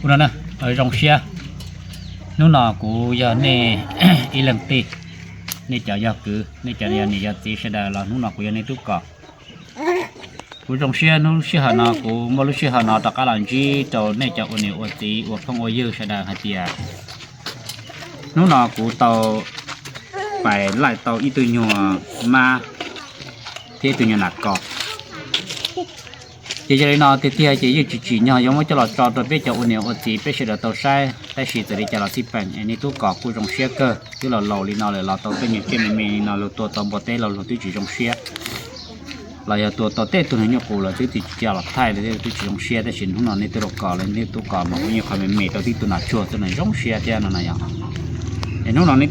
Ua no zoo siab, hnub no kuv yog nej ib leeg tij, nej cov yog kwv, nej cov yog niam yog txiv sawv daws los hnub no kuv yog nej tub Kom. Kuv zoo siab hnub sij hawm no kuv muaj lub sij hawm no rov qab los ntsib rau nej cov ua niam ua txiv ua phooj ua ywg sawv daws hais tias hnub no kuv tau pais laij tau ib tug nyuag mab thiab ib tug nyuag nas kos. Ces yog li no tiag tiag ces yeej tsis tsim nyog yuav muab coj los tso rau peb cov ua niam ua txiv peb sawv daws tau saib, tab sis txawm li cas los xij peem es nej tub Kom kuj zoo siab kawg, twb los laus li no lawm los tau tej nyuag tsiaj me me li no luag tua tau npua teb los luag twb tsis zoo siab, los yog tua tau tej tug nyuag nyuj qus los twb tsis tsim nyog los thaij li twb tsis zoo siab, tab sis hnub no nej tub los kos li nej tub Kom mas kuj yeej qhov me me tau tib tug nas tsuag xwb no zoo siab thiab no na yom. Es hnub no nej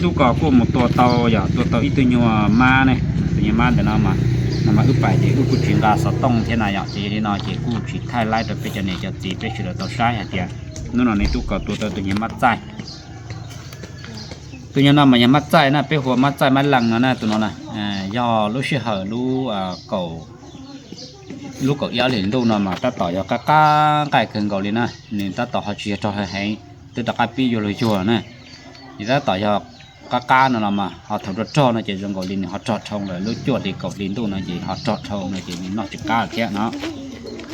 tub Kom kuj mus tua tau yom, tua tau ib tug nyuag mab ne, tus nyuag mab ntawm no mas, no mas wb pais ces wb kuj tsis nqa xov tooj thiab na yom, ces yog li no ces kuj tsis thaij laib rau peb cov niam cov txiv peb sawv daws tau saib hais tias hnub no nej tub Kom tua tau tus nyuag mab txaij. Tus nyuag no mas yog mab txaij na, peb hu ua mab txaij mab lees no na, tus no na yog lub sij hawm lub kaum, lub kaum ib ob hlis ntuj no mas tab tom yog qab qab nqaij kawg nkaus li na, nws tab tom ho tsis yog rog heev, twb rov qab pib yuag luag yuag na. Ces tab tom yog qab qab no los mas ho thaum rog rog no ces zoo nkaus li nws ho rog dhau lawm, lub cuaj hli kaum hli ntuj no ces ho rog dhau no ces nws noj tsis qab lawm thiab no.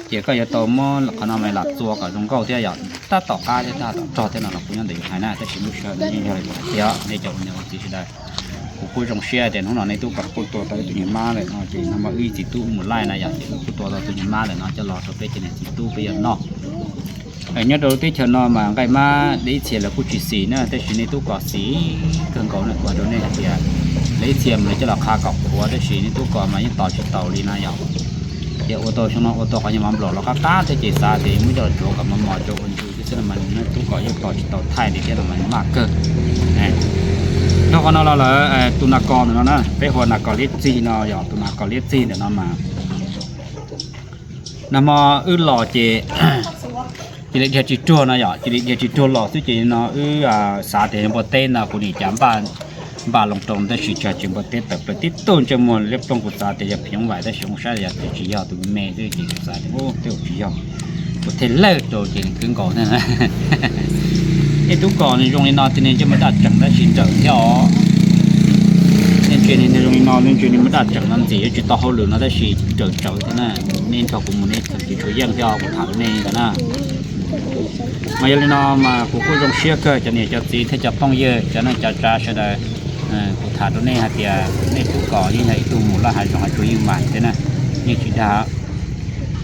Ces koj yuav tau muab qhov no mas lam txua kom zoo nkauj thiab yom, tab tom qab thiab tab tom rog thiab no los kuv nyob ntawm yus hais na, tab sis lub sij hawm no yeej yog li kuv hais tias nej cov ua niam ua txiv sawv daws, kuv kuj zoo siab tias hnub no nej tub Kom kuj tua tau tus nyuag mab lawm no ces no mas wb ib txiv tub mus laij na yom, ces wb kuj tua tau tus nyuag mab lawm no coj los rau peb cov niam txiv tub peb yuav noj. Nyob rau lub teb chaws no mas nqaij mab deb txhia lawv kuj tsis xis na, tab sis nej tub Kom xis kawg nkaus na, kuv hais rau nej hais tias lawv ib txhia mas lawv coj los qha kom qhuav tab sis nej tub Kom mas yeej tos tsis taus li na yom. Ces ua tau xyoo no ua tau qhov nyuag mov nplaum los qab qab thiab ces xav tias yuav muab coj los tsuav kom mos mos rau ua ntsuj thiab xwb no mas nej tub Kom yeej tos tsis tau thaij li thiab no mas maj kawg. Rau qhov no los lawm tus nas kos ntawm no na, peb hu ua nas kos liab txig no yom, tus nas kos liab txig ntawm no mas nag hmo wb los ces cia li dhia tsis ruag no yom, cia li dhia tsis ruag los xwb ces no wb xav tias yog npua teb no kuv nim cav npaj, npaj loo rau tab sis tsis yog, tsis npua teb tawm plaws tib tug ntsej muag liab ploog, kuv xav tias yog phim nyuj vais tab sis zoo saib yog tias tsis yog, tus me xwb ces kuv xav tias tej zaum tsis yog, kuv thiaj lawj rau ces nws khwv nkaus thiab. Nej tub Kom nws zoo li no tias nws ntsej muag daj tseem tab sis nrawm thiab os. Nej ntsia nws zoo li no, nej ntsia nws muaj daj tseem no ntxim yuav tsis tau hauj lwm no tab sis nrawm tsawv thiab na. Nej nrog kuv mus nej tseem tsis tshua yeej thiab kuv tham rau nej ntawd na. Mas yog li no mas kuv kuj zoo siab kawg cov niam cov txiv thiab cov phooj ywg cov neej cov tsav sawv daws, kuv tham rau nej hais tias nej tub Kom yeej yog ib tug mus laj hav zoov hav tsuag yeej mas thiab na, yeej tsis dag.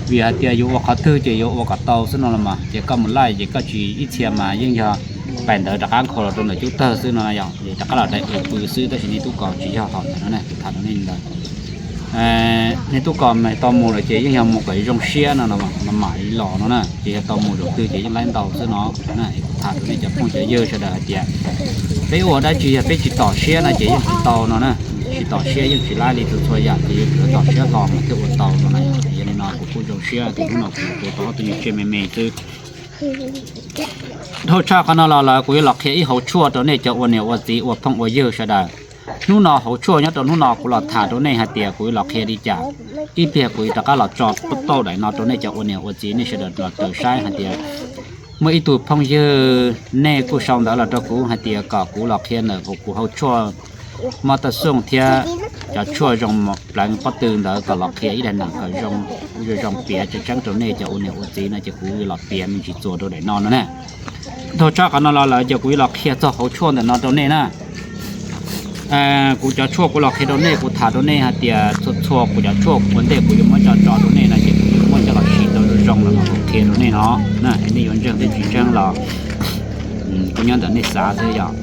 Vim hais tias yuav ua qhov twg ces yuav ua kom tau xwb no los mas ces koj mus laij ces koj tsis ib txhia mas yeej yog pais ntawd rov qab nkhaus los rau ntawm cub tawg xwb no yom, es rov qab los daim pw xwb tab sis nej tub Kom tsis yog hom ntawd no na, kuv tham rau nej li ntawd. Nej tub Kom mas tau mus lawm ces yeej yog mus kom zoo siab no, mam li los no na, ces yog tau mus zaum twg ces yeej laib ntau xwb no. Kuv tham rau nej cov phooj cov ywg sawv daws hais tias peb ua dab tsi yog peb tsis tom siab no ces yeej tsis tau no na. Tsis tom siab yeej tsis laib li, txhua txhua yam ces yuav tsum tom siab hlo mas thiaj ua tau no na. Yog li no kuv kuj zoo siab tias hnub no kuv tua tau ob tug nyuag tsiaj me me xwb. Dhau tshaj qhov no los lawm kuv yuav los qhia ib hauv tshuaj rau nej cov ua niam ua txiv ua phooj ua ywg sawv daws. Hnub no hauv tshuaj nyob rau hnub no kuv los tham rau nej hais tias kuv yuav los qhia li cas. Ib pliag kuv yuav rov qab los tso tauj daim no rau nej cov ua niam ua txiv nej sawv daws los raws saib hais tias muaj ib tug phooj ywg nej kuj sau ntawv los rau kuv hais tias kom kuv los qhia ntawm kuv hauv tshuaj mab taj xooj thiab cov tshuaj zoo pleev pob tw ntawd kom los qhia ib daim neem kom zoo, zoo piav tseeb tseeb rau nej cov ua niam ua txiv no ces kuv yuav los piav me ntsis txuas rau daim no no na. Dhau tshaj qhov no los lawm ces kuv yuav los qhia txog hauv tshuaj ntawm no rau nej na. Kuv cov tshuaj kuv los qhia rau nej, kuv tham rau nej hais tias txhua txhua kuv cov tshuaj ua ntej kuv yuav muab tso tso rau nej no ces kuv yuav muab coj los siv tau zoo zoo los kuv qhia rau nej no. Nej yuav ntseeg thiab tsis ntseeg los kuv nyob ntawm nej xav xwb yom.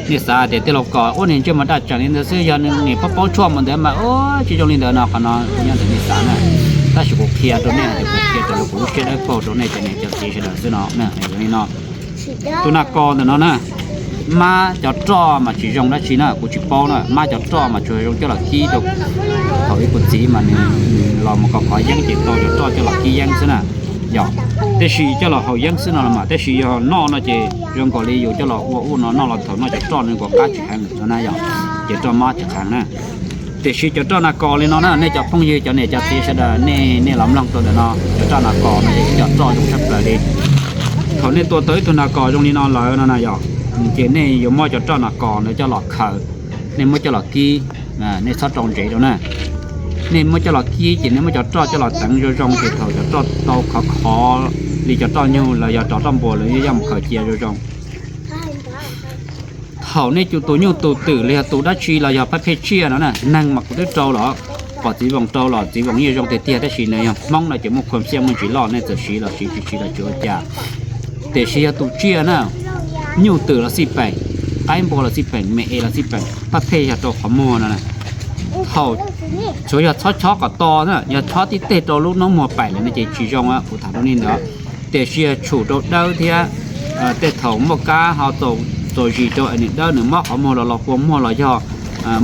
Nej xav tias tij laug Kom ua niag ntsej muag daj tseem li ntawd xwb, yog nws paub paub tshuaj mus ntawd mas ua tsis zoo li ntawd no, qhov no kuv nyob ntawm nej xav na. Tab sis kuv qhia rau nej hais tias kuv qhia raws li kuv lub siab dawb paug rau nej cov niam cov txiv sawv daws xwb no. Yog li no, tus nas kos ntawm no na, mab cov roj mas tsis zoo dab tsi na, kuv tsis paub na, mab cov roj mas tsuas zoo coj los kib rau, thaum ub kuv txiv mas nws los mus kov kov yeeb ces tau cov roj coj los kib yeeb xwb na. Yog, tab sis coj los haus yeeb xwb no los mas, tab sis yog noj no ces zoo nkaus li yus coj los ua ua no noj los thaum noj cov roj no nkaus qab tsis heev no na yom, ces roj mab tsis heev na. Tiam sis cov roj nas kos li no na, nej cov phooj ywg cov niam cov txiv sawv daws nej, nej los mloog rau ntawm no, cov roj nas kos no yog ib cov roj zoo tshaj plaws li. Thaum nej tua tau ib tug nas kos zoo li no lawm no na yog, ces nej yuav muab cov roj nas kos ntawd coj los khaws, nej muab coj los kib, nej txhob rau ntsev rau na. Nej muab coj los kib ces nej muab cov roj coj los teev zoo zoo ces thaum cov roj tau khov khov li cov roj nyuj los yog rov roj npua lawm yog mus khaws cia zoo zoo. Thaum nej tus nyuj tus twm los yog tus dab tsi los yog phaj phej tsiaj no na, neeg mas kuv twb rau los, pom txiv voos rau los txiv voos yeej zoo tiag tiag tab sis nws yog Hmoob no ces muaj khuam xiaj muaj ntsis loj, nej txawm siv los siv tsis siv los tsis ua cas. Tiam sis yog tus tsiaj na, nyuj twm los xij peem, qaib npua los xij peem, me es los xij peem, phaj phej yog rau qhov muag no na. Thaum, tsuav yog txhob chob kom to na, yog chob tib teg rau lub noob muag paim lawm no ces tsis zoo, kuv tham rau nej ntawd. Tiam sis yog tshum rau dawb thiab tej thaum muaj kab ho txaus zis rau es nws dawb nws mob qhov muag los los kua muag los yog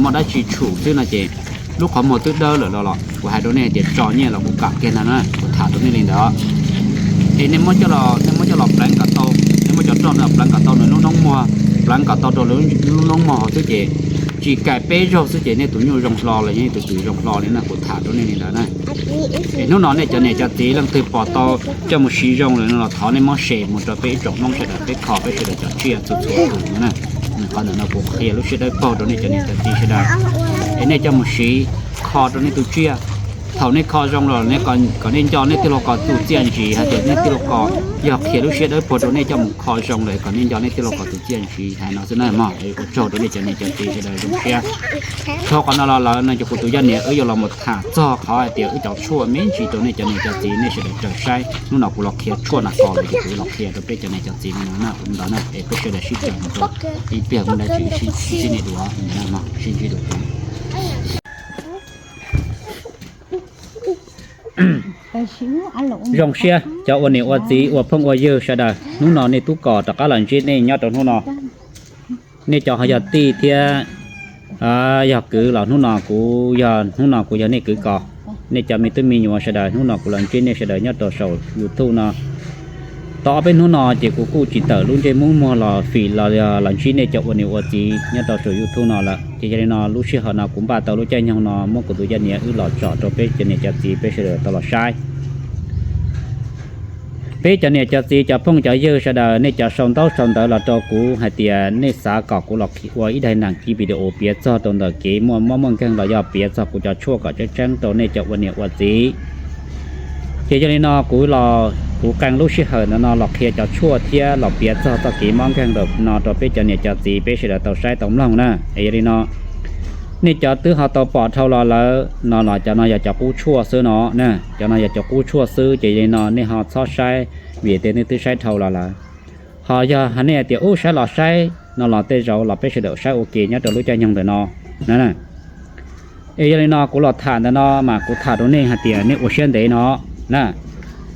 muaj dab tsi tshum xwb no ces lub qhov muag twb dawb lawm los los kuv hais rau nej tias tso nyiaj los kuv kam kiag ntag na, kuv tham rau nej li ntawd. Es nej muab coj los, nej muab coj los pleev kom tau, nej muab cov roj no pleev kom tau nws lub noob muag, pleev kom tau rau lub noob muag hauv xwb ces tsis kais peb zaug xwb ces nej tus nyuj zoo hlo los yog nej tus twm zoo hlo li no, kuv tham rau nej li ntawd na. Es hnub no nej cov niam cov txiv leej twg pom tau coj mus siv zoo lawm no los thov nej muab share mus rau peb ib tsoom Hmoob sawv daws peb kho peb sawv daws cov tsiaj txhua txhua tus no na. Qhov ntawm no kuv qhia lub siab dawb paug rau nej cov niam cov txiv sawv daws, es nej coj mus siv kho rau nej tus tsiaj. Thaum nej kho zoo los kom nej nco nej tij laug ko tus txiaj ntsig hais tias nej tij laug ko, yog qhia lub siab dawb paug rau nej coj mus kho zoo lawm kom nej nco nej tij laug ko tus txiaj ntsig hais no xwb na mog. Ua tsaug rau nej cov niam cov txiv sawv daws zoo siab. Dhau qhov no los lawm no ces kuv tus yaj niam wb yuav los mus tham txog qhov hais tias wb cov tshuaj me ntsis rau nej cov niam cov txiv nej sawv daws raws saib. Hnub no kuv los qhia tshuaj nas kos lawm ces kuv los qhia rau peb cov niam cov txiv no na, ua li ntawd na es peb sawv daws sib caum mus rau ib pliag kuv mam li sib ntsib nej dua, sib ntsib dua. Zoo siab cov ua niam ua txiv ua phooj ua ywg sawv daws, hnub no nej tub kos rov qab los ntsib nej nyob rau hnub no. Nej cov ho yog tij thiab yog kwv los hnub no kuv yog, hnub no kuv yog nej kwv kos. Nej cov me tub me nyuam sawv daws, hnub no kuv los ntsib nej sawv daws nyob rau saum YouTube no. Tau ob peb hnub no ces kuv kuj tsis tawm lub ntsej muag los fim los yog los ntsib nej cov ua niam ua txiv nyob rau saum YouTube no lawm ces yog li no lub sij hawm no kuv npaj tau lub caij nyoog no muab kuv tus yaj niam wb los tsom rau peb cov niam cov txiv peb sawv daws tau los saib. Peb cov niam cov txiv cov phooj cov ywg sawv daws nej cov sau ntaub sau ntawv los rau kuv hais tias nej xav kom kuv los ua ib daim nam kiv video piav txog rau ntawm kev muaj mob muaj nkeeg los yog piav txog kuv cov tshuaj kom tseeb tseeb rau nej cov ua niam ua txiv. Ces yog li no kuv los kuv qee lub sij hawm ntawm no los qhia cov tshuaj thiab los piav txog txoj kev mob nkeeg no rau peb cov niam cov txiv peb sawv daws tau saib tau mloog na. Es yog li no nej cov twb ho tau pom dhau los lawm no los cov no yog cov qub tshuaj xwb no na, cov no yog cov qub tshuaj xwb ces yog li no nej ho txhob saib vim tias nej twb saib dhau los lawm. Ho yog hais nej tias ub saib los saib no los tej zaum los peb sawv daws saib ua ke nyob rau lub caij nyoog ntawm no na. Es yog li no kuv los tham ntawm no mas kuv tham rau nej hais tias nej ua siab ntev no na,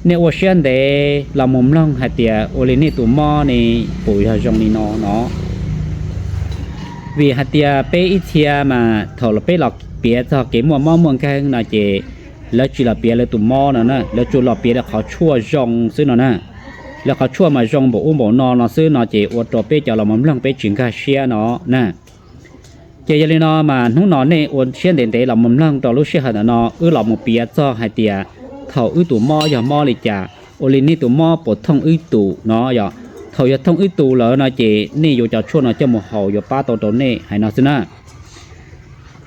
nej ua siab ntev los mus mloog hais tias ua li nej tus mob ne puas yog zoo li no no. Vim hais tias peb ib txhia mas thaum peb los piav txog kev muaj mob muaj nkeeg no ces lawv tsis los piav lawv tus mob no na, lawv tsuas los piav lawv qhov tshuaj zoo xwb no na. Lawv qhov tshuaj mas zoo npaum ub npaum no no xwb no ces ua rau peb cov los mus mloog peb tsis nkag siab no na. Ces yog li no mas hnub no nej ua siab ntev ntev los mus mloog rau lub sij hawm ntawm no wb los mus piav txog hais tias thaum wb tus mob yog mob li cas, ua li nej tus mob puas thooj wb tus no yog. Thaum yog thooj wb tus lawm no ces nej yuav cov tshuaj no coj mus haus yuav pab tau rau nej hais no xwb na.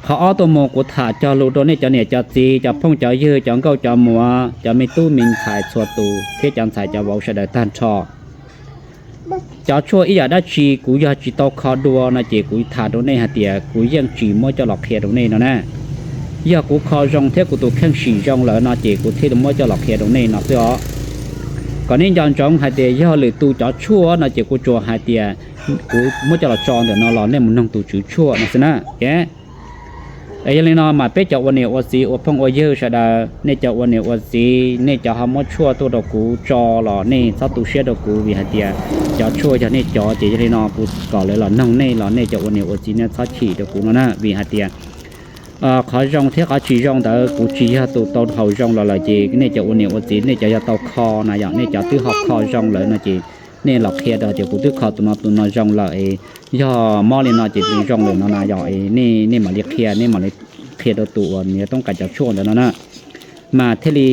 Qhov ob tuaj mus kuv tham cog lus rau nej cov niam cov txiv cov phooj cov ywg cov nkauj cov muam cov me tub me ntxhais txhua tus thiab cov ntxhais cov vauv sawv daws tag nrho. Cov tshuaj ib yam dab tsi kuv yog tsis tau kho dua no ces kuv tham rau nej hais tias kuv yeej tsis muab coj los qhia rau nej no na. Yog kuv kho zoo thiab kuv tus kheej sim zoo lawm no ces kuv thiaj li muab coj los qhia rau nej no xwb os. Kom nej nco ntsoov hais tias yog lwm tus cov tshuaj no ces kuv tsuas hais tias kuv muab coj los tso ntawm no los nej mus noog tus tswv tshuaj no xwb na. Es yog li no mas peb cov ua niam ua txiv ua phooj ua ywg sawv daws, nej cov ua niam ua txiv nej cov ho muab tshuaj tuaj rau kuv tso los nej txhob tu siab rau kuv vim hais tias cov tshuaj yog nej cov ces yog li no kuv kom lawv los noog nej los nej cov ua niam ua txiv nej txhob chim rau kuv no na vim hais tias qhov zoo thiab qhov tsis zoo ntawd kuv tsis yog tus tau haus zoo los lawm ces nej cov ua niam ua txiv nej cov yog tau kho na yom, nej cov twb ho kho zoo lawm no ces nej los qhia rau tias kuv twb kho tus no tus no zoo lawm es yog mob li no ces zoo lawm no na yom, nej mam li qhia nej mam li qhia rau tus uas niam Toob Kas cov tshuaj ntawm no na. Mas thiaj li,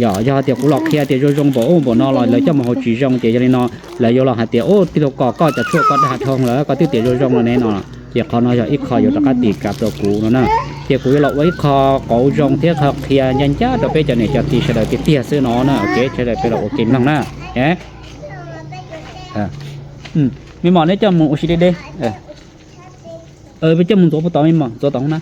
yog, yog tias kuv los qhia tias zoo zoo npaum ub npaum no los lawv coj mus haus tsis zoo ces yog li no lawv yuav los hais tias, ub, tij laug Kos, koj cov tshuaj koj dag dhau lawm, koj twb tias zoo zoo no ne no. Ces qhov no yog ib qho yuav rov qab tiv kav rau kuv no na. Ces kuv yuav los ua ib qho qauv zoo thiab qhia ncaj ncaj rau peb cov niam cov txiv sawv daws tiag tiag xwb no na. Ok, sawv daws peb los ua ke mloog na. Me mos, neb coj mus ua si deb deb. Peb coj mus ntxuav puag tod me mos, ntxuav tod na.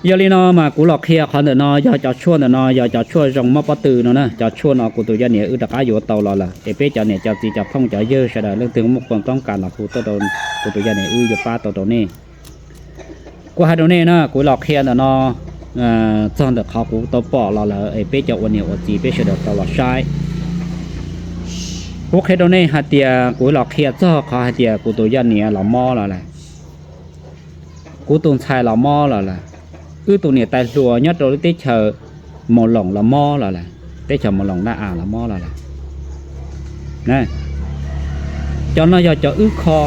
Yog li no mas kuv los qhia qhov ntawm no yog cov tshuaj ntawm no yog cov tshuaj zoo mob pob tw no na. Cov tshuaj no kuv tus yaj niam wb rov qab yuav tau los lawm es peb cov niam cov txiv cov phooj cov ywg sawv daws leej twg muaj qoob kas los hu tuaj rau kuv tus yaj niam wb yuav pab tau rau nej. Kuv hais rau nej na, kuv los qhia ntawm no txog ntawm qhov kuv tau pom los lawm es peb cov ua niam ua txiv peb sawv daws tau los saib. Kuv qhia rau nej hais tias kuv los qhia txog qhov hais tias kuv tus yaj niam los mob los lawm, kuv tus ntxhais los mob los lawm, wb tus niam tais hluas nyob rau lub teb chaws Moos Loos los mob los lawm, teb chaws Moos Loos Naj As los mob los lawm. Cov no yog cov wb kho,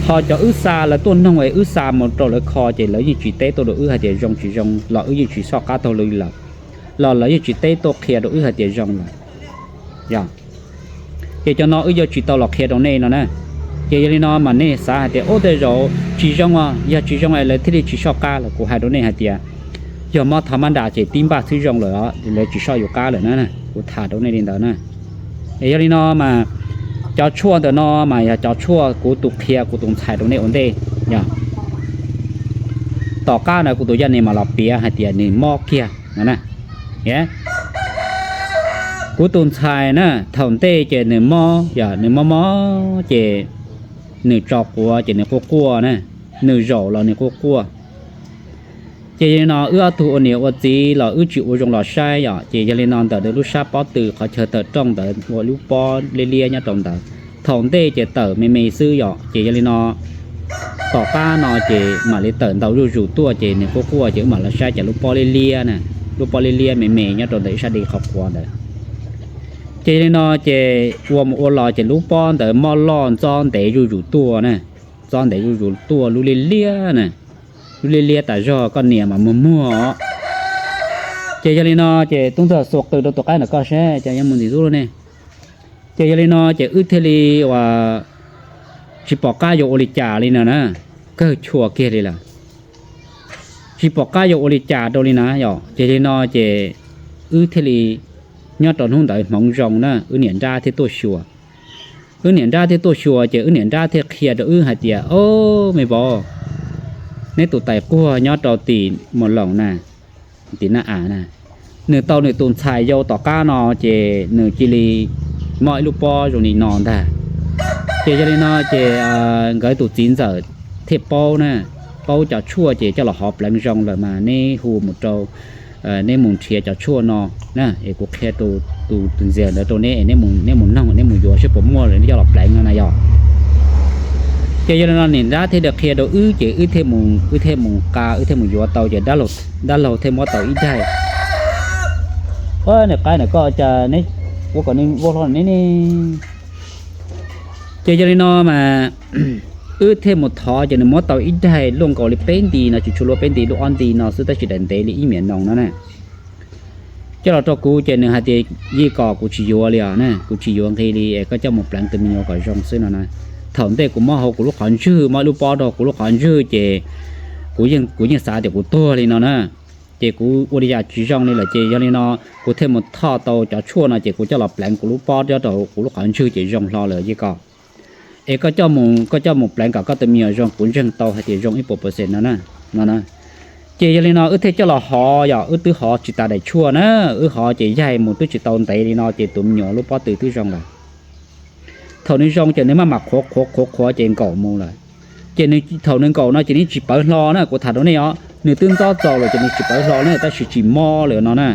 ho cov wb xa lawv tuaj noog es wb xa mus rau lawv kho ces lawv yeej tsis teb tuaj rau wb hais tias zoo tsis zoo los wb yeej tsis soj qab taug lw lawm, los lawv yeej tsis teb tuaj qhia rau wb hais tias zoo lawm. Yog, ces cov no wb yuav tsis tau los qhia rau nej no na. Ces yog li no mas nej xav hais tias, ub, tej zaum tsis zoo os, yog tsis zoo es lawv thiaj li tsis soj qab lawm. Kuv hais rau nej hais tias, yog mob thov mab nras ces tib npaj xwb zoo lawm os, lawv tsis soj yus qab lawm na. Kuv tham rau nej li ntawd na. Es yog li no mas cov tshuaj ntawm no mas yog cov tshuaj kuv tus qhia kuv tus ntxhais rau nej ua ntej. Yog, tom qab ntawd kuv tus yaj niam mas los piav hais tias nws mob kiag no na. Kuv tus ntxhais na, thaum ntej ces nws mob, yog nws mob mob ces nws tso quav ces nws quaj quaj na, nws zaum los nws quaj quaj. Ces yog li no wb ob tug ua niam ua txiv los wb tsis ua zoo los saib yom, ces yog li no ntawm nws lub sab pob tw qhov chaw tawm rooj ntawd ua lub pob liab liab nyob rau ntawd. Thaum ntej ces tawm me me xwb yom, ces yog li no tom qab no ces mam li tawm ntau zuj zus tuaj ces nws quaj quaj ces wb mam los saib ces lub pob liab liab na, lub pob liab liab me me nyob rau ntawm ib sab di qhov quav ntawd. Ces yog li no ces ua mus ua los ces lub pob ntawd mob loj ntxob ntev zuj zus tuaj na, ntxob ntev zuj zus tuaj lub liab liab na, lub liab liab tas zog koj niam mas muag muag os. Ces yog li no ces tub ntxawg xuas qws rau tus qaib ntawm koj seb ces yuav mus ntxim ntxub luaj ne. Ces yog li no ces wb thiaj li uas tsis pom qab yuav ua li cas li no na, kawg chua kiag li lawm. Tsis pom qab yuav ua li cas rau li na yom, ces li no ces wb thiaj li nyob rau hnub ntawd hmoov zoo na, wb niam nrab thiaj tuaj xyuas. Wb niam nrab thiaj tuaj xyuas ces wb niam nrab thiaj qhia rau wb hais tias, o, me vauv, neb tus tais quag nyob rau tim Mus Loos na, tim Naj As na, nws tau nws tus ntxhais yau tom qab no ces nws cia li mob ib lub pob zoo li no ntag. Ces yog li no ces nkawd tus txiv ntxawm thiaj paub na, paub cov tshuaj ces coj los hov pleev zoo lawm mas neb hu mus rau, neb mus nrhiav cov tshuaj no na, es kuv qhia tus ntxias ntawd rau neb, neb mus noog neb mus yuav seb puas muaj lawm neb coj los pleev no na yog. Ces yog li no niam nrab thiaj li qhia rau wb ces wb thiaj mus, wb thiaj mus qa, wb thiaj mus yuav tau ces dab laug thiaj muab tau ib daig. Niam qaib ntawm koj cas neb ua kom nws vau hlo ne ne. Ces yog li no mas wb thiaj mus thov ces nws muab tau ib daig luaj nkaus li peb nti no, tsis tshua luaj peb nti, luaj ob nti no xwb tab sis daim ntev li ib miam noos no na. Coj los rau kuv ces nws hais tias, Yij Kos, kuv tsis yuav li os na, kuv tsis yuav nqi li es koj coj mus pleev tus me nyuam kom zoo xwb no na. Thaum ntej kuv mob hauv kuv lub qhov ntswg, mob ib lub pob rau kuv lub qhov ntswg ces kuv yeej xav tias kuv tuag li no na. Ces kuv ua li cas tsis zoo li lawm ces yog li no kuv thiaj mus thoj tau cov tshuaj no ces kuv coj los pleev kuv lub pob nyob rau kuv lub qhov ntswg ces zoo hlo lawm Yij Kos. Es koj coj mus, koj coj mus pleev kom koj tus me nyuam zoo, kuv ntseeg tau hais tias zoo ib puas percent no na. Ces yog li no wb thiaj coj los hov, yog wb twb hov tsis tas daim tshuaj na, wb hov ces yaig mus twb tsis tau ntev li no ces tus me nyuam lub pob tw twb zoo lawm. Thaum nws zoo ces nws maj mam qhuav qhuav qhuav qhuav ces nkaum mus lawm. Ces thaum nws nkaum no ces nws tsis pawv hlo na, kuv tham rau nej os, nws twb ntxob txaus lawm ces nws tsis pawv hlo na, tab sis tsis mob li no na.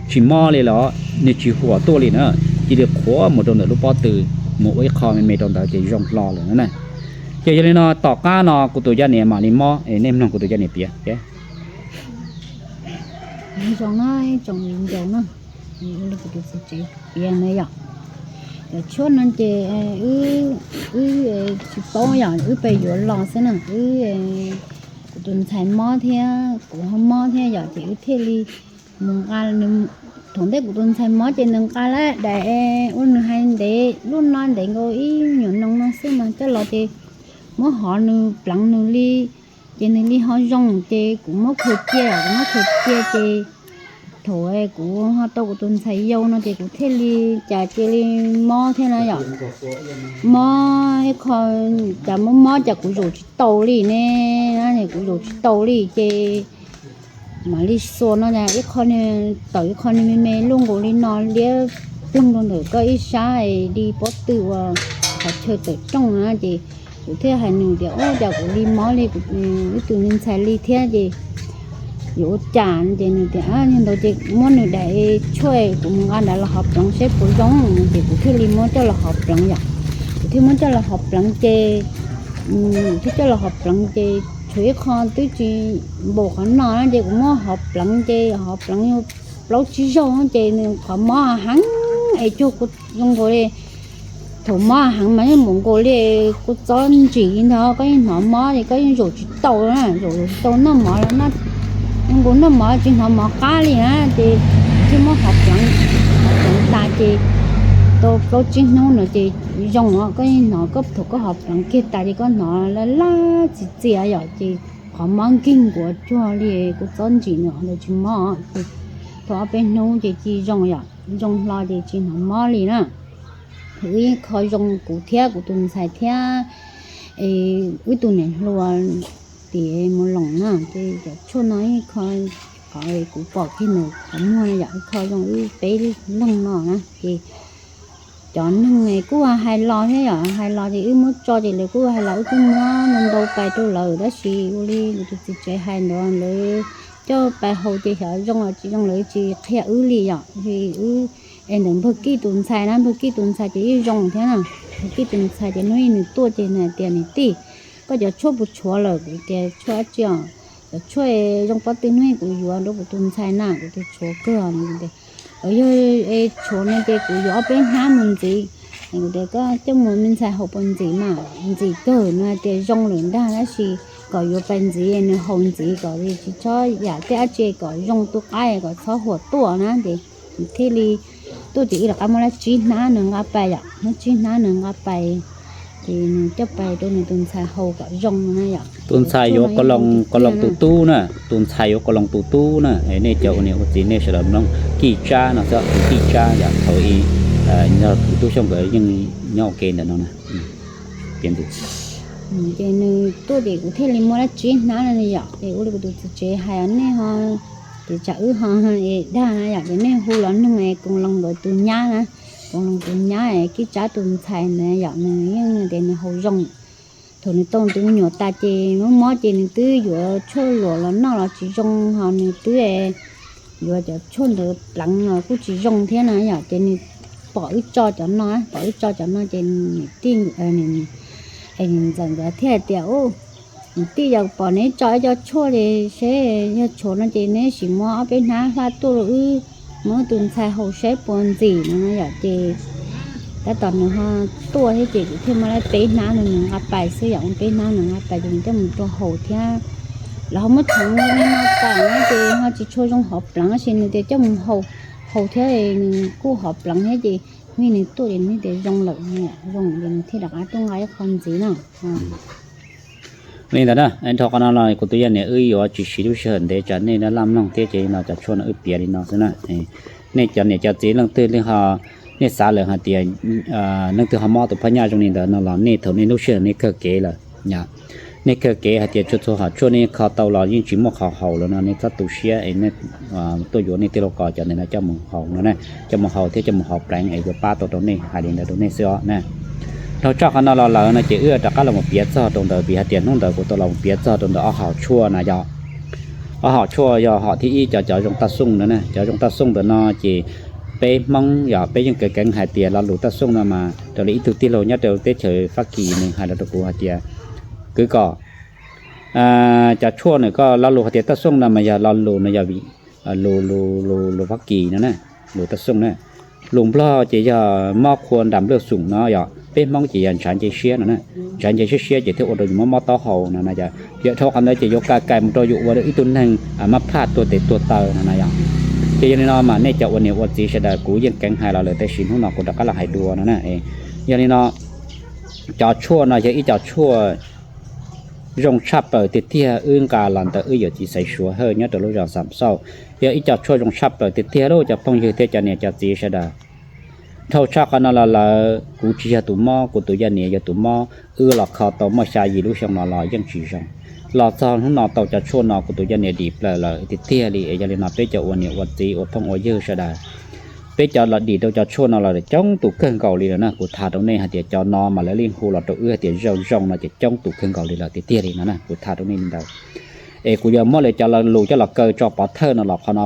Tsis mob li los nws tsis huam tuaj li na, cia li qhuav mus rau ntawm lub pob tw, mus ua ib qho me me rau ntawd ces zoo hlo lawm na. Ces yog li no tom qab no kuv tus yaj niam mam li mob, nej mloog kuv tus yaj niam piav. Zoo no, tsoom viv ncaus no, kuv tus txiv tsev piav na yom. Cov tshuaj no ces wb tsis paub yom, wb pes yuav los xwb na, wb Kuv tus ntxhais mob thiab kuv ho mob thiab yom, ces wb thiaj li mus nqa nws. Thaum ntej kuv tus ntxhais mob ces nws nqa lawm daim ua nws hais ntev lub no ntev nkaus ib nyuam noog no xwb mas coj los ces muab hov nws pleev nws li, ces nws li ho zoo, ces kuv muab khaws cia, kuv muab khaws cia ces thaum kuv ho tau kuv tus ntxhais yau no ces kuv thiaj li cas cia li mob thiab na yom. Mob ib qho, cas mob mob cas kuv zaum tsis tau li ne, kuv zaum tsis tau li ces mam li xuas no ib qho, tawm ib qho nws me me luaj nkaus li no liab ploog rau ntawm koj ib sab li pob tw uas qhov chaw tawm rooj na ces kuv thiaj hais nws tias, Ub, cas kuv li mob li, kuv ib tug me ntxhais li thiab ces yuav ua cas? Ces nws tias, Yog ntawd ces muab nws daim tshuaj kuv mus nqa nrad los hov pleev seb puas zoo. Ces kuv thiaj li muab coj los hov pleev yom. Kuv thiaj muab coj los hov pleev ces, thiaj coj los hov pleev ces tshuav ib qho twb tsis npaum qhov no na ces kuv muab hov pleev ces hov pleev plaub tsib zaug ces nws qhov mob heev es cuag kuv zoo nkaus li, thaum mob heev mas yeej npaum nkaus li kua txob ntsim li ntag, koj yeej hnov mob es koj yeej zaum tsis tau, zaum tsis tau noj mov los zoo nkaus noj mov tsis hnov mov qab li na ces thiaj muab hov pleev, hov pleev tas ces tau plaub tsib hnub no ces zoo os, koj yeej hnov koj thaum koj hov pleev kiag tas ces koj hnov laj laj txias txias yom ces qhov mob nkig nkuav cuag li kua txob ntsim no ntawd tsis mob ces tau ob peb hnub ces cia zoo yom, zoo hlo ces tsis hnov mob li na. Wb ib qho zoo kuv thiab kuv tus ntxhais thiab wb tus niam hluas tim Mus Loos na ces cov tshuaj no ib qho, qhov kuv pom kiag nws qhov muag yom, ib qho zoo wb peb leeg no na ces cov neeg kuj hais los thiab yom, hais los ces wb muab tso ces lawv kuj hais los wb kuj muab ntau ntau pais rau lawv tab sis ua li kuv tus txiv tsev hais ntawd lawv coj pais haus ces xyov zoo los tsis zoo lawv tsis qhia wb li yom. Ces wb es ntawm Npawg Kij tus ntxhais na, Npawg Kij tus ntxhais ces yeej zoo thiab na. Npawg Kij tus ntxhais ces hnub ib nws tuaj ces nws hais tias, Niam tij, koj cov tshuaj puas tshuav lawm? Kuv tias, Tshuaj dab tsi os? Cov tshuaj zoo pob tw hnub ib kuv yuav rau kuv tus ntxhais na, kuv tias, Tshuav kawg. Yog tshuav no ces kuv yuav ob peb hnab mus ntxiv. Kuv tias, Koj coj mus me ntxhais haus puas ntxim mas? Ntxim kawg. Nws hais tias zoo lawm ntag tab sis kom yuav pais ntxiv nws haus ntxiv kom tsis txhob yam tej dab tsi kom zoo tu qab kom txhob huam tuaj na ces thiaj li tuaj ces wb rov qab muab lab tsib hnab nws nqa pais yom, muab tsib hnab nws nqa pais ces nws coj pais rau nws tus ntxhais haus kom zoo na yom. Tus ntxhais yuav ko loos tus tub na, tus ntxhais yuav ko loos tus tub na. Nej cov ua niam ua txiv nej sawv daws mloog Kij Tsab no xwb, tus Kij Tsab yom, thaum ub yog tus tub Xyooj nkawd yeej nyob ua ke ntawm no na. Ces nws tuaj ces kuv thiaj li muab lab tsib hnab no yom, es ua li kuv tus txiv tsev hais nej ho, ces tsam wb ho es dag na yom, ces nej hu los nug es Koos Loos nkawd tus nyab na, Koos Loos tus nyab es Kij Tsab tus ntxhais ntawd yom, nws yeej tias nws haus zoo. Thaum nws tau tus me nyuam tas ces mob mob ces nws twb yuav tshuaj luam los noj los tsis zoo ho nws twb yuav cov tshuaj ntawd pleev los kuj tsis zoo thiab na yom, ces nws pom wb tso cov no, pom wb tso cov no ces niam tij, es ntxawm nkawd thiaj hais tias, Niam tij, yog pom neb tso ib co tshuaj li seb yog tshuav no ces neb sim muab ob peb hnab hlab tuaj rau wb, muab wb tus ntxhais haus saib puas ntxim no yom. Ces tab tom nws ho tuaj thiab ces kuv thiaj muab lab peb hnab no nws nqa pais xwb yom, muab peb hnab nws nqa pais ces nws coj mus rau haus thiab. Lawv ho muab tshoov li no tas na ces ho tsis tshua zoo hov pleev tab sis nws tias coj mus haus thiab nws kuj hov pleev thiab ces hnub nws tuaj ces nws tias zoo lawm, zoo ces nws thiaj rov qab tuaj nqa ib qho ntxiv na. Li ntawd na, dhau qhov no los kuv tus yog niam wb yuav tsis siv lub sij hawm ntev tsam nej laj mloog thiab ces no cov tshuaj no wb piav li no xwb na. Nej cov niam cov txiv leej twg ho, nej xav lawm hais tias leej twg ho mob tus phab nyaj zoo li ntawd no los nej thaum nej lub sij hawm nej kawg kev lawm, nej kawg kev hais tias txhua txhua hom tshuaj nej kho tau los yeej tsis muaj qhov haus lawm no nej txhob tu siab es tuaj yuav nej tej lauj kaub cov ntawd no coj mus haus no, coj mus haus thiab coj mus hov pleev es yuav pab tau rau nej, hais li ntawd rau nej xwb os na. Dhau txog qhov no los lawm no ces wb rov qab los piav txog rau ntawd vim hais tias hnub ntawd kuv tau los piav txog rau ntawm ob hom tshuaj no yog, ob hom tshuaj yog hom thib ib cov, cov zoo taj xooj ntawd na, cov zoo taj xooj ntawd no ces peb Hmoob yog peb yeej keev keev hais tias lo lus taj xooj no mas raws li ib tug tij laug nyob rau teb chaws Fab Kis nws hais los rau kuv hais tias, kwv kom cov tshuaj nws koj lo lus hais tias taj xooj no mas yog lo lus no yog lus, lus, lus Fab Kis no na, lus taj xooj na. Lus Nplog ces yog mob khua nram nplaj xoom no yom. Peb Hmoob ces yog ntshav nce siab no na, ntshav nce siab siab ces thiaj ua rau yus mob mob taub hau no na yom. Yog dhau qhov ntawd ces yuav ka kais mus rau yus ua ib tug neeg mab phaj tuag tes tuag taw no na yom. Ces yog li no mas nej cov ua niam ua txiv sawv daws, kuv yeej keev hais los lawm tab sis hnub no kuv rov qab los hais dua no na. Yog li no, cov tshuaj no yog ib co tshuaj zoo tshaj plaws tiag tiag, wb nqa los ntawm wb yawm txiv Xaiv Suav Hawj nyob rau lub zos Xam Xauj. Yog ib co tshuaj zoo tshaj plaws tiag tiag lauj cov phooj ywg thiab cov niam cov txiv sawv daws. Dhau tshaj qhov no los lawm kuv tsis yog tus mob, kuv tus yaj niam yog tus mob, wb los kho tau muaj xya yim lub xyoo no los yeej tsis zoo. Los txog hnub no tau cov tshuaj no kuv tus yaj niam dim plaws lawm tiag tiag li. Yog li no peb cov ua niam ua txiv ua phooj ua ywg sawv daws, peb cov los dim rau cov tshuaj no los coob tus kawg nkaus li lawm na. Kuv tham rau nej hais tias cov no mas lawv yeej hu los rau wb hais tias zoo zoo no ces coob tus kawg nkaus li lawm tiag tiag li no na, kuv tham rau nej li ntawd. Es kuv yuav muab lawv cov lus coj los kaw tso pov thawj no los qhov no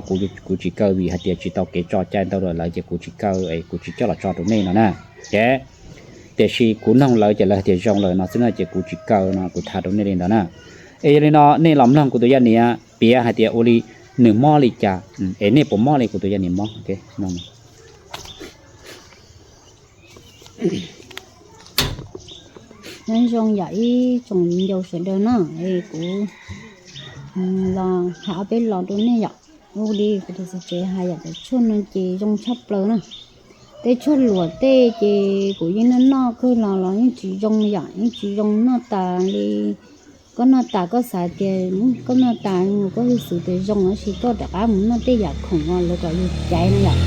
kuv tsis kaw vim hais tias tsis tau kev tso cai ntau lawm ces kuv tsis kaw es kuv tsis coj los tso rau nej no na. Ces tiam sis kuv noog lawv ces lawv hais tias zoo lawm no xwb na ces kuv tsis kaw no, kuv tham rau nej li ntawd na. Es yog li no nej los mloog kuv tus yaj niam piav hais tias ua li nws mob li cas, es nej puas mob li kuv tus yaj niam mob. Nyob zoo yom ib tsoom viv ncaus sawv daws na, es kuv los hais ob peb lo rau nej yom. Ua li kuv tus txiv tsev hais yom, cov tshuaj no ces zoo tshaj plaws na. Tej tshuaj luam tej ces kuv yeej noj noj kawg los los yeej tsis zoo yom, yeej tsis zoo, noj tas li. Koj noj tas koj xav tias koj noj tas koj hwj xwm tias zoo, tab sis koj rov qab mus noj tej yam khoom uas lawv kom yus caiv no yom,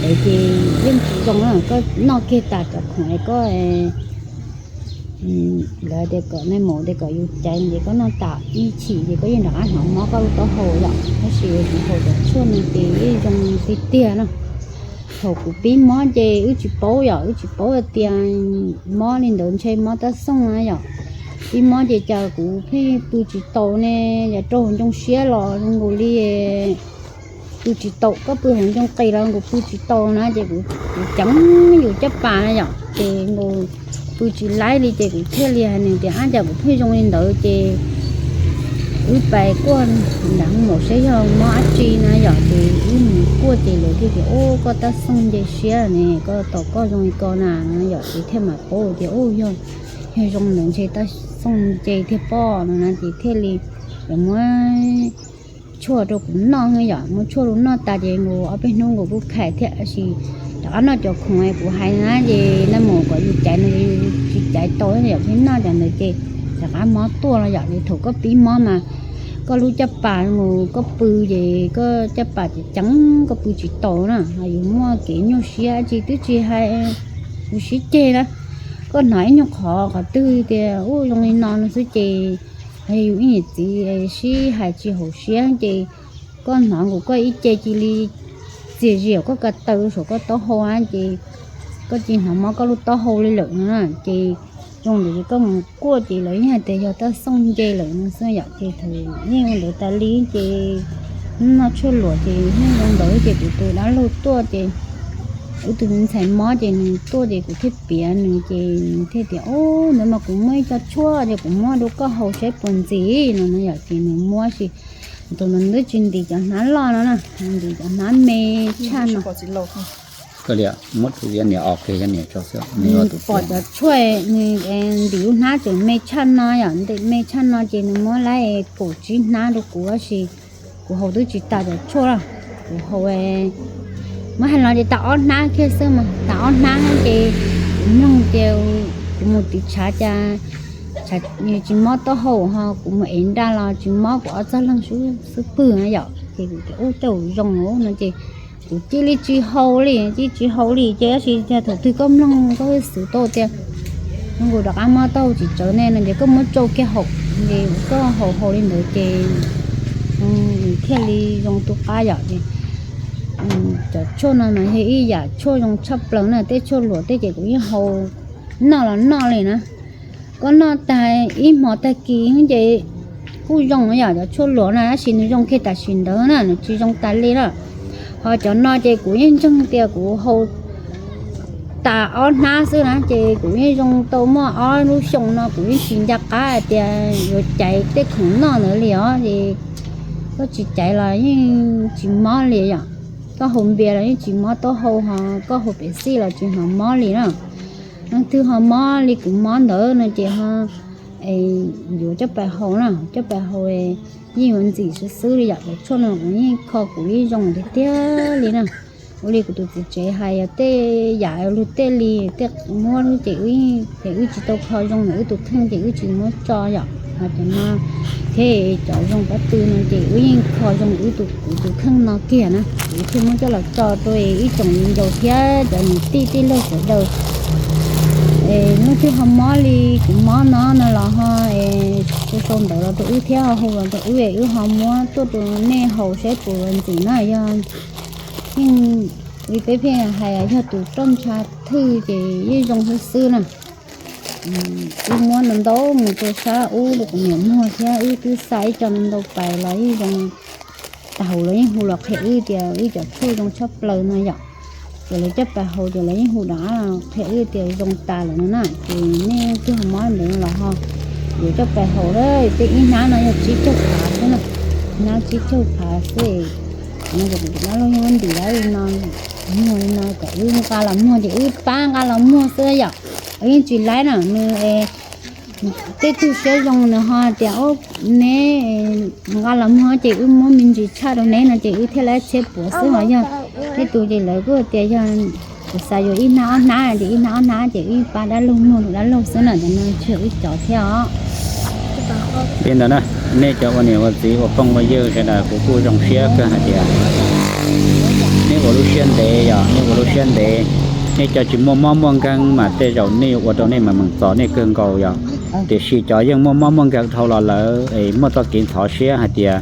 es ces yeej tsis zoo na. Koj noj kiag tas cov khoom es koj, lawv tias kom nej mus tias kom yus caiv ces koj noj tas ib chim ces koj yeej rov qab hnov mob koj lub taub hau yom. Tab sis kuv haus cov tshuaj no ces yeej zoo tiag tiag na. Thaum kuv pib mob ces wb tsis paub yom, wb tsis paub hais tias mob li ntawd ntshe mob tab xooj na yom. Pib mob ces cas kuv pheej pw tsis taus ne, yog rau hauv ncoo siab los zoo nkaus li pw tsis tau, koj pw hauv ncoo qis los nkaus pw tsis tau na ces kuv ceev yus caj pas na yom, ces nkaus pw tsis laib li ces kuv thiaj li hais nws tias ab cas kuv pheej zoo li ntawd ces wb pais kuaj nram maum saib yog mob dab tsi na yom, ces wb mus kuaj ces lawv thiaj tias ub koj tab xooj nce siab ne, koj tos koj zoo li ko na no yom, ces thiaj mam paub tias ub yog, yog zoo ntawd ntshe tab xooj nce thiaj pob no na, ces thiaj li lawv muab tshuaj rau kuv noj yom, muab tshuaj rau noj tas ces nkaus ob peb hnub nkaus kuj khais thiab, tab sis rov qab noj cov khoom kuv hais na ces naj mus kom yus caiv no yus tsis caiv tau yom, pheej noj cov ntawd ces rov qab mob tuaj los yom. Ces thaum koj pib mob mas koj lub caj pas mus koj pw ces koj caj pas ceev ceev koj pw tsis tau na, yus muaj kev nyuaj siab tsis twb tsis hais, yus sib ceg na, koj hnov ib nyuag qhov qhov twg tias ub zoo li no no xwb ces yus ib niam txiv sib hais tsis haum siab ces koj hnov nkaus koj ib ce cia li txias zias koj ko taw saum koj taub hau na ces koj cia li hnov mob koj lub taub hau li lawm no na. Ces zoo ntawd ces koj mus kuaj ces lawv yeej hais tias yog tab xooj nce lawm no xwb yom. Ces thaum yeej ua ntawd tas li ces noj tshuaj luam ces yeej zoo ntawd ces kuv tus dab laug tuaj ces wb tus me ntxhais mob ces nws tuaj ces kuv thiaj piav nws ces nws thiaj tias ub ntawd mas kuv muaj ib co tshuaj ces kuv muab rau koj haus saib puas ntxim no no yom. Ces nws muab sis tus ntawd twb tsis ntim cov hnab loj no na, ntim cov hnab me tshaj no. Pom cov tshuaj nws ntim lub hnab tseem me tshaj no yom, me tshaj no ces nws muab laib kaum tsib hnab rau kuv tab sis kuv haus twb tsis tas cov tshuaj los kuv haus, muab hais los ces tas ob hnab kiag xwb mas, tas ob hnab ces kuv mloog ces kuv mus tiv tshav cas tsis mob taub hau ho kuv mus ev nra los tsis mob kuv ob txoj leeg xub pwg na yom. Ces kuv tias ub coj zoo no ces kuv cia li tsis haus li, cia li tsis haus li ces tab sis thaum twg koj mloog koj hwj xwm tau tias nws rov qab mob taub hau tsis tsawv ne no ces koj muab tsau kiag haus, ces koj haus haus li ntawd ces thiaj li zoo tu qab yom. Ces cov tshuaj no mas yog ib yam tshuaj zoo tshaj plaws na, tej tshuaj luam tej ces kuv yeej haus noj los noj li na. Koj noj tag ib hmo tag kis ces kuj zoo yom, cov tshuaj luam na tab sis nws zoo kiag tam sim ntawd na, nws tsis zoo tas li na. Ho cov no ces kuv yeej ntseeg tias kuv haus tas ob hnab xwb na ces kuv yeej zoo tau muaj ob lub xyoo no kuv yeej tsis nco qab hais tias yuav caiv tej khoom noj ntawd li os. Ces koj tsis caiv los yeej tsis mob li yom, koj haus npias los yeej tsis mob taub hau, ho koj haus pepsi los tsis hnov mob li na. Leej twg ho mob li kuv mob ntawd no ces ho yuav coj pais haus na, coj pais haus yeej yuav ntxim xwb xwb li yom. Cov tshuaj no kuv yeej kho kuv ib zoo tiag tiag li na. Ua li kuv tus txiv tsev hais yog tej yam luag tej li, tej muab ces wb, ces wb tsis tau kho zoo na, wb tus kheej ces wb tsis muab tso yom. Ho cov no thiab cov zoo pob tw no ces wb yeej kho zoo wb tus, kuv tus kheej no kiag na, kuv thiaj muab coj los tso rau ib tsoom viv ncaus thiab cov niam tij tij laug sawv daws. Es leej twg ho mob li kuv mob no no los ho sau sau ntawv los rau wb thiab ho hu los rau wb, wb ho muab tuaj rau nej haus saib puas ntxim na. Yog yeej li peb pheej hais yog tus roj ntsha thwj ces yeej zoo xwb xwb na. Wb muab ntau ntau mus rau sab ub rau kuv niam muag thiab wb twb xa ib co ntau ntau pais los yeej zoo. Tag hauv lawv yeej hu los qhia wb tias wb cov tshuaj zoo tshaj plaws no yom. Ces lawv coj pais haus ces lawv yeej hu rov qab los qhia wb tias zoo tas lawm no na. Ces nej leej twg ho mob ntawd los ho yuav coj pais haus, tej ib hnab no yog tsib caug phav xwb na, hnab tsib caug phav xwb. Qhov no ces kuv tus dab laug yeej muab ntim dab li no, muag li no kom wb nqa los muag ces wb pab nqa los muag xwb yom. Wb yeej tsis laib na, nws tej tug siab zoo nws ho tias neb nqa los muag ces wb muab me ntsis tshaj rau neb no ces wb thiaj laib txhiab puav xwb. Ho yog tej tus ces lawv kuj tias yog kuv xav yuav ib hnab ob hnab ces ib hnab ob hnab ces wb pab dab laug muag rau dab laug xwb na, cov no tsis yog wb cov thiab os. Li ntawd na, nej cov ua niam ua txiv ua phooj ua ywg sawv daws kuv kuj zoo siab kawg hais tias nej ua lub siab ntev yom, nej ua lub siab ntev. Nej cov tsis muaj mob muaj nkeeg mas tej zaum nej ua rau nej mas meem txom nej kawg nkaus yom. Tiam sis cov yeej muaj mob muaj nkeeg dhau los lawm es muaj txoj kev ntxhov siab hais tias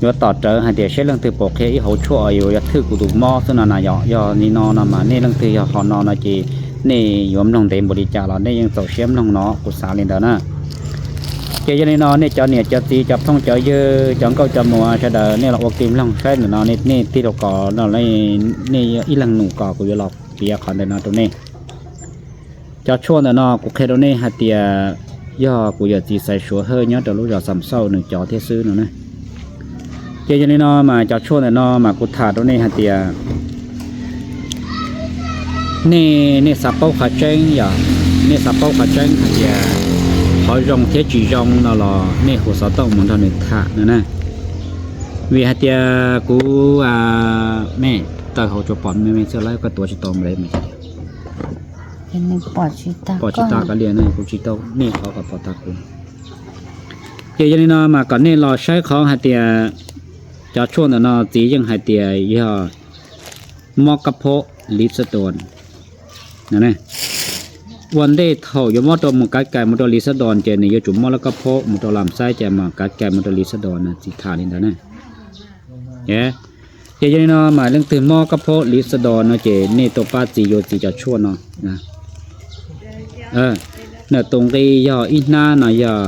yuav tom rawv hais tias seb leej twg puas qhia ib hauv tshuaj uas yuav thwj kuv tus mob xwb no na yom. Yog li no no mas nej leej twg yog ho no no ces nej yuav mloog ntev npaum li cas los nej yeej txaus siab mloog no, kuv xav li ntawd na. Ces yog li no nej cov niam cov txiv cov phooj cov ywg cov nkauj cov muam sawv daws nej los ua ke mloog saib ntawm no nej tig rau kom no, nej ib leeg num kom kuv yuav los piav qhov ntawm no rau nej. Cov tshuaj ntawm no kuv qhia rau nej hais tias yog kuv yawm txiv Xaiv Suav Hawj nyob rau lub zos Xam Xauj nws cov thiab xwb no na. Ces yog li no mas cov tshuaj ntawm no mas kuv tham rau nej hais tias nej, nej xav paub qhov tseeb yom, nej xav paub qhov tseeb hais tias qhov zoo thiab tsis zoo no los nej hu xov tooj mus nrog nws tham no na. Vim hais tias kuv, nej taw hauv tsuas pom me me xwb lawm, koj tuav tsis tau npe. Pom tsis tag kav liam, kuv tsis tau nej qhov kom pom tag kuv. Ces yog li no mas kom nej los saib qhov hais tias cov tshuaj ntawm no txiv yeej hais tias yog mob kab phob Liv Xab Doos. Ua ntej thaum yuav mob rau mus kav kais mus rau Liv Xab Doos ces nws yuav tsum mob lub kab phob mus rau Lam Xaib ces mas kav kais mus rau Liv Xab Doos na, txiv tham li ntawd na. Ces yog li no mas leej twg mob kab phob Liv Xab Doos no ces nej tuaj pab txiv yuav txiv cov tshuaj no. Nws tus nqi yog ib hnab no yog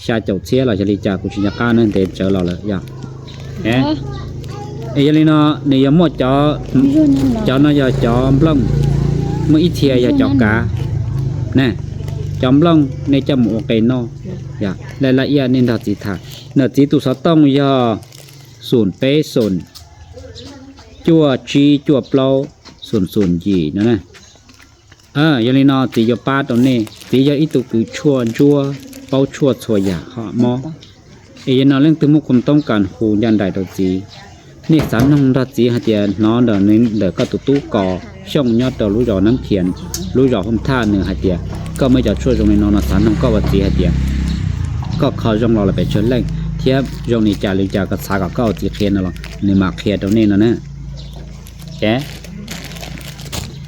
xya caum txhiab los yog li cas kuv tsis nco qab na, ntev tsawv los lawm yog. Es yog li no nws yuav muaj cov, cov no yog cov nplooj, muaj ib txhia yog cov kav na. Cov nplooj nej coj mus ua qe noj, laj laj iaj nej nrog txiv tham. Nws txiv tus xov tooj yog xoom peb xoom cuaj tsib cuaj plaub xoom xoom yim no na. Yog li no txiv yuav pab rau nej, txiv yog ib tug kws tshuaj ntsuab, paub tshuaj txhua yam ho mob. Es yog no leej twg muaj khoom toob kas hu ncaj nraim rau txiv. Nej xav mloog nrog txiv hais tias hnov ntawm, ntawm koj tus tub Kos Xyooj nyob rau lub zos Nab Khias, lub zos Hooj Thaj, nws hais tias koj muaj ib co tshuaj zoo li no no, xav mloog koj ua txiv hais tias koj kho zoo los lawm pes tsawg leej thiab zoo li cas li cas, koj xav kom koj ua txiv qhia no los nws mam qhia rau nej no na.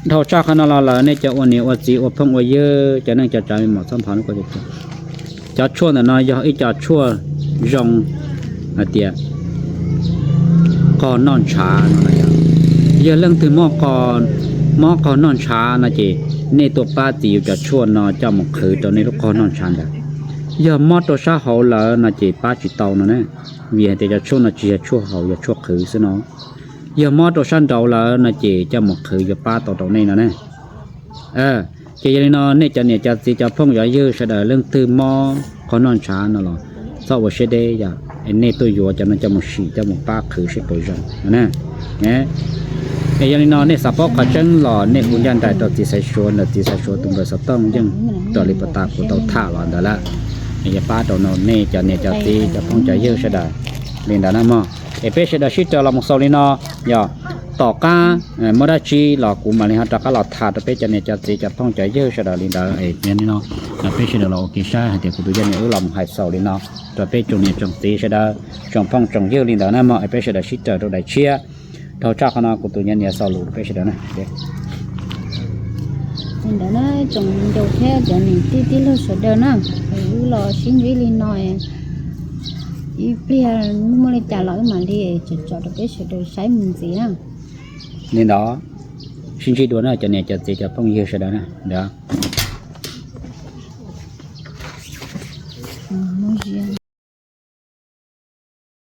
Dhau tshaj qhov no los lawm nej cov ua niam ua txiv ua phooj ua ywg cov neej cov tsav me mom txhob nphov, cov tshuaj ntawm no yog ib co tshuaj zoo hais tias qog noj ntshav no. Yog leej twg mob qog noj ntshav no ces nej tuaj pab txiv yuav cov tshuaj no coj mus qhwv rau nej lub qog noj ntshav ntawd. Yog mob rau sab hauv lawm no ces pab tsis tau no na, vim hais tias cov tshuaj no tsis yog tshuaj haus, yog tshuaj qhwv xwb no. Yog mob rau sab nraud lawm no ces coj mus qhwv yuav pab tau rau nej no na. Ces yog li no nej cov niam cov txiv cov phooj cov ywg sawv daws leej twg mob qog noj ntshav no los txhob ua siab deb yom, nej tuaj yuav cov no coj mus sim coj mus pab qhwv seb puas zoo no na. Es yog li no nej xav paub qhov tseeb los nej hu ncaj nraim rau txiv Xaiv Suav ntawm txiv Xaiv Suav tus npawb xov tooj yeej raws li puas tas kuv tau tham los ntawd lawm. Es yuav pab rau no nej cov niam cov txiv cov phooj cov ywg sawv daws li ntawd na mog. Es peb sawv daws sib raws los mus xaus li no, yog tom qab muaj dab tsi los kuv mam li ho rov qab los tham rau peb cov niam cov txiv cov phooj cov ywg sawv daws li ntawd. Yog li no peb sawv daws los ua ke saib hais tias kuv tus yawg niam wb los mus hais xaus li no rau peb tsoom niam tsoom txiv sawv daws, tsoom phooj tsoom ywg li ntawd na mog. Es peb sawv daws sib raws rau daim tshiab. Dhau tshaj qhov no kuv tus yawg niam xaus lus rau peb sawv daws na. Li ntawd na tsoom ncaus thiab cov niam tij tij laug sawv daws na, wb los sib ntsib li no, ib pliag muaj li cas los wb mam li tsom tsom rau peb sawv daws saib mus ntxiv na. Li ntawd, sib ntsib dua na cov niam cov txiv cov phooj ywg sawv daws na. Ntawd.